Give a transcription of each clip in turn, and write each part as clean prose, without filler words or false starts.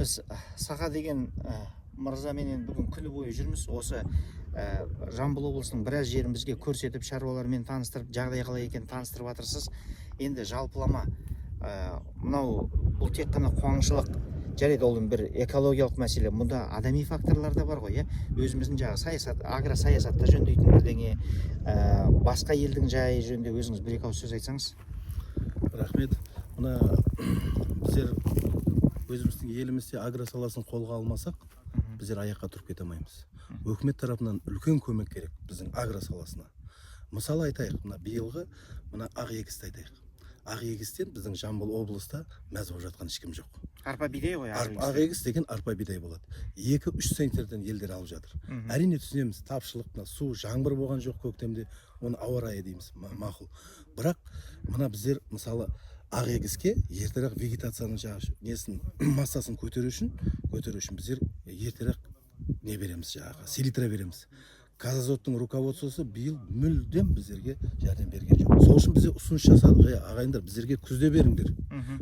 Біз Сақа деген мырзаменен бүгін күні бойы жүрміз. Осы Жамбыл облысының біраз жерін бізге көрсетіп, шаруалармен таныстырып, жағдай қалай екенін таныстырып жатырсыз. Енді жалпылама мынау бұл тек қана қуаңшылық, жарайды, ол бір экологиялық мәселе, мұнда адами факторлар да бар ғой, иә. Өзіміздің жаңағы саясат, агросаясатта жөндейтін бірдеңе, басқа елдің жайы жөнінде өзіңіз бір екі ауыз сөз айтсаңыз. Рахмет. Мына біздер өзіміздің елімізде агро саласын қолға алмасақ, біздер аяққа тұрып кете алмаймыз. Өкімет тарапынан үлкен көмек керек біздің агро саласына. Мысалы айтайық, мына биылғы мына ақ егісті айтайық. Ақ егістен біздің Жамбыл облыста мәз болып жатқан ешкім жоқ. Арпа, бидай ғой. Ақ егіс деген арпа, бидай болады. 2-3 центнерден елдер алып жатыр. Әрине, түсінеміз, тапшылық, мына су, жаңбыр болған жоқ көктемде, оны ауа райы дейміз, мақұл. Бірақ мына біздер, мысалы, ақ егіске ертерек вегетацияның жаңағы несін, массасын көтеру үшін біздер ертерек не береміз, жаңағы селитра береміз. Казазоттың руководствосы биыл мүлдем біздерге жәрдем берген жоқ. Сол үшін бізде ұсыныс жасадық: «Ей, ағайындар, біздерге күзде беріңдер».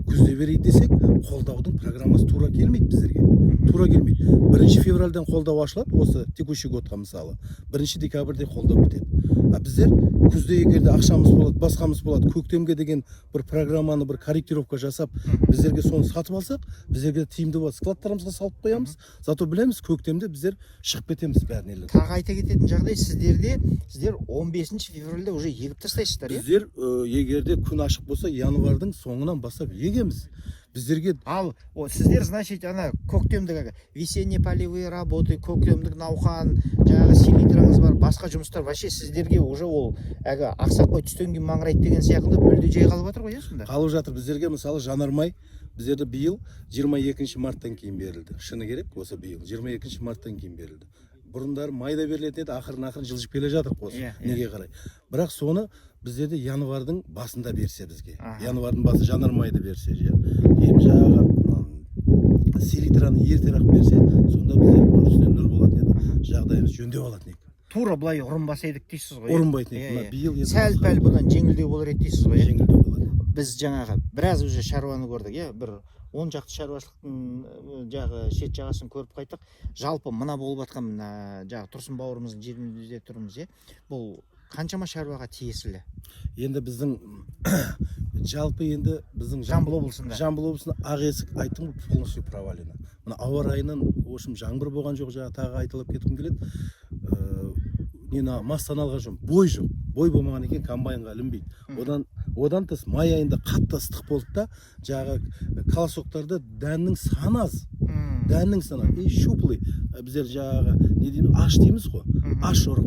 Күзде берейік десек, қолдаудың программасы тура келмейді біздерге, тура келмейді. 1 февральдан қолдау ашылады осы текущий годқа, мысалы, 1 декабрьде қолдау бітеді. А біздер күзде, егер де ақшамыз болады, басқамыз болады, көктемге деген бір программаны, бір корректировка жасап, біздерге соны сатып алсақ, біздерге тиімді болады. Складтарымызға салып қоямыз, зато білеміз, көктемде біздер шығып кетеміз бәрін. Тағы айта кететін жағдай, сіздер 15 февральда уже егіп тастайсыздар, иә? Біздер егер де күн ашық болса, январьдың соңынан бастап егеміз біздерге. Ал сіздер, значит, ана көктемдік, әлгі весенний полевые работы, көктемдік науқан, жаңағы селитраңыз бар, басқа жұмыстар вообще сіздерге уже ол әлгі ақсақ қой түстен кейін маңырайды деген сияқты мүлде жай қалып жатыр ғой, иә, сонда? Қалып жатыр біздерге. Мысалы, жанармай біздерде биыл 22 марттан кейін берілді. Шыны керек, осы биыл 22 марттан кейін берілді. Бұрындары майда берілетін еді, ақырын ақырын жылжып келе жатырық осы Иә, иә. неге қарай. Бірақ соны біздерде январьдың басында берсе бізге, январьдың басы жанармайды берсе, кейін жаңағы селитраны ертерек берсе, сонда біздер нұр үстіне нұр болатын еді, жағдайымыз жөндеп алатын едік. Тура былай ұрынбаса едік дейсіз ғой, иә? Ұрынбайтын едік. Иә, Мына иә. биыл енді Сәл пәл бұдан жеңілдеу болар еді дейсіз ғой, иә? Жеңілдеу болады. Біз жаңағы біраз уже шаруаны көрдік, иә, бір 10 шақты шаруашылықтың жағы, шет жағасын көріп қайттық. Жалпы мына болып жатқан, мына жаңағы Тұрсын бауырымыздың жерінде тұрмыз, иә. Бұл қаншама шаруаға тиесілі? Енді біздің жалпы, енді біздің Жамбыл облысында. Жамбыл облысында ақ есік, айттым ғой, полностью провалено. Мына ауа райынан, в общем, жаңбыр болған жоқ. Жаңа тағы айтылып кеткім келеді, нені, массаны алған жоқ, бой жоқ. Бой болмаған екен, комбайнға ілінбейді. Одан тыс май айында қатты ыстық болды да, жаңағы колосоктарда дәннің саны аз. Дәннің саны и щуплый. Біздер жаңағы не дейміз, аш дейміз ғой. Аш ұрық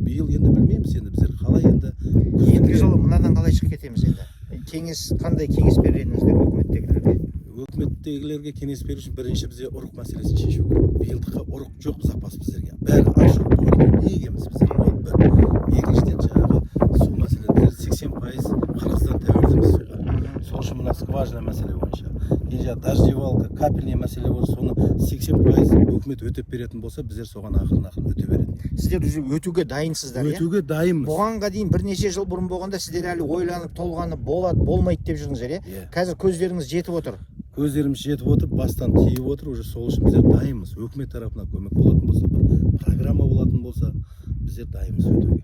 биыл. Енді білмейміз, енді біздер қалай енді Ендігі жолы мынадан қалай шығып кетеміз енді? Кеңес, қандай кеңес берер едіңіздер өкіметтегілерге? Өкіметтегілерге кеңес беру үшін бірінші бізде ұрық мәселесін шешу керек. Биылдыққа ұрық жоқ, запас біздерге, бәрі аш ұрық болған екен. Не егеміз біздер? Ол бір. Екіншіден, жаңағы су мәселесі. 80% Қырғызстан тәуелдіміз суға. Сол үшін мына скважина мәселе бойынша, кейін жаңағы дождевалка, капельный мәселе бойынша, соны 80% өкімет өтеп беретін болса, біздер соған ақырын ақырын өте беретін. Сіздер уже өтуге дайынсыздар, иә? Өтуге дайынбыз. Бұғанға дейін, бірнеше жыл бұрын болғанда, сіздер әлі ойланып толғанып, болады, болмайды деп жүрдіңіздер, иә? Иә. Қазір көздеріңіз жетіп отыр. Көздеріміз жетіп отыр, бастан тиіп отыр уже. Сол үшін біздер дайынбыз. Өкімет тарапынан көмек болатын болса, бір программа болатын болса, біздер дайынбыз өтуге.